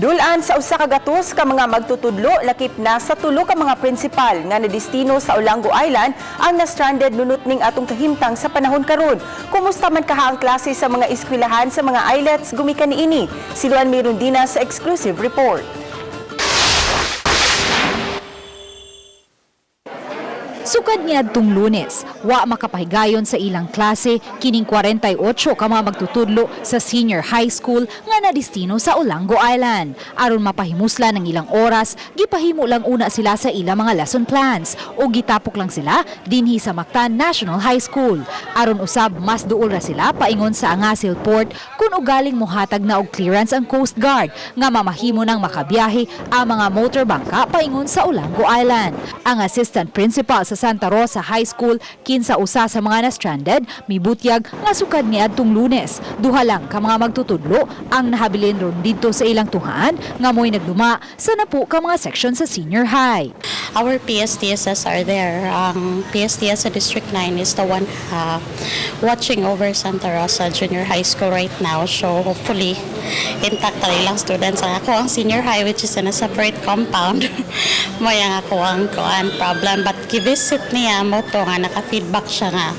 Dulan sa 100 ka mga magtutudlo, lakip na sa tulo ka mga principal nga nadestino sa Olango Island ang na-stranded nunot ning atong kahimtang sa panahon karon. Kumusta man kaha ang klase sa mga eskwelahan sa mga islets gumikan niini? Si Luan Mirundina sa exclusive report. Sukad niadtong Lunes, wa makapahigayon sa ilang klase kining 48 ka mga magtutudlo sa senior high school nga nadestino sa Olango Island. Aron mapahimuslan ang ilang oras, gipahimo lang una sila sa ilang mga lesson plans o gitapok lang sila dinhi sa Mactan National High School. Aron usab mas duol ra sila paingon sa Angasil Port kung ugaling mohatag na og clearance ang Coast Guard nga mamahimo nang makabiyahe ang mga motor bangka paingon sa Olango Island. Ang assistant principal sa Santa Rosa High School, kinsa usa sa mga na-stranded, mibutyag nga sukad niadtong Lunes, duha lang ka mga magtutudlo ang nahabilin ron didto sa ilang tunghaan nga mo'y nagduma sa napu ka mga section sa senior high. Our PSTSs are there. Ang PSTS sa District 9 is the one watching over Santa Rosa Junior High School right now. So hopefully, intact ang ilang students. Ang ako ang senior high, which is in a separate compound, mao ang ako ang kuan problem. But givisit niya mao to nga naka-feedback siya nga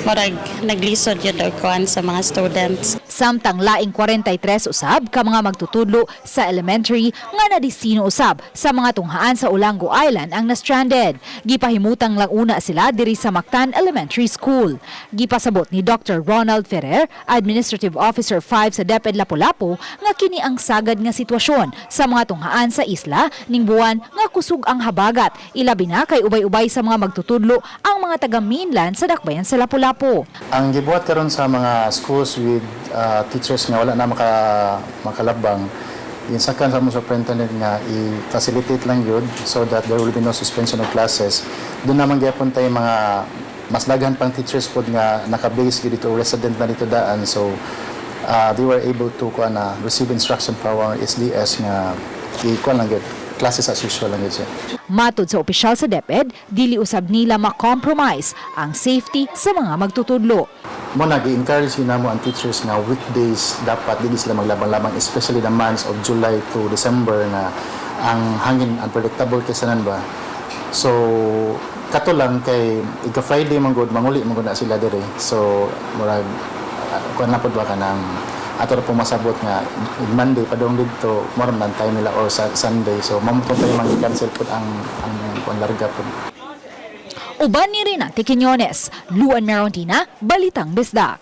murag naglisod gyud og kuan sa mga students. Samtang laing 43 usab ka mga magtutudlo sa elementary nga nadestino usab sa mga tunghaan sa Olango Island ang na-stranded. Gipahimutang lang una sila diri sa Mactan Elementary School. Gipasabot ni Dr. Ronald Ferrer, Administrative Officer 5 sa DepEd Lapu-Lapu, nga kini ang sagad nga sitwasyon sa mga tunghaan sa isla ning buwan nga kusog ang habagat. Ilabi na kay ubay-ubay sa mga magtutudlo ang mga taga mainland sa dakbayan sa Lapu-Lapu. Ang gibuhat karon sa mga schools with teachers nga wala na makalabang, ginsakan sa among superintendent nga i-facilitate lang yun so that there will be no suspension of classes. Duna naman gyapon tay mga mas daghan pang teachers pod nga naka-base gyud dito, resident na dito daan, so they were able to kuan na receive instruction from our SDS nga i-kuan lang gyud, classes as usual lang gyud siya. Matod sa opisyal sa DepEd, dili usab nila ma-compromise ang safety sa mga magtutudlo. Mao na gi-encourage gyud namo ang teachers nga weekdays dapat dili sila maglabang-labang, especially the months of July to December nga ang hangin unpredictable kay sanan ba. So kato lang kay ika Friday man gud, manguli man gud na sila dire, so murag kuan na pud ba, kanang ato ra po masabot nga Monday padung didto mo man time nila or sa Sunday, so mao tayo mang cancel pud ang kuan larga pud. Uban ni Renate Quiñones, Luan Merontina, Balitang Bisdak.